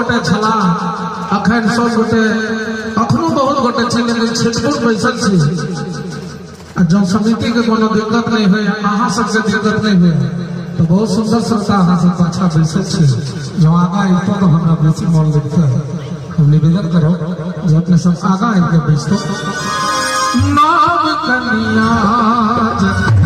गोटे छलाह, अखन सब गोटे अखनो बहुत गोटे छै, लेकिन छिटपुट बैसल छी। आ जँ समिति के कोनो दिक्कत नहीं होय, अहाँ सबके दिक्कत नहीं होय, तो बहुत सुंदर संस्था अहाँ सब पाछा बैसल छी। जँ आगाँ अबितहुँ तो हमरा बेसी मन लगता है। हम निवेदन करो जे अपने सब आगाँ आबि के बैसतो। नाम कन्या नाम कन्या जग।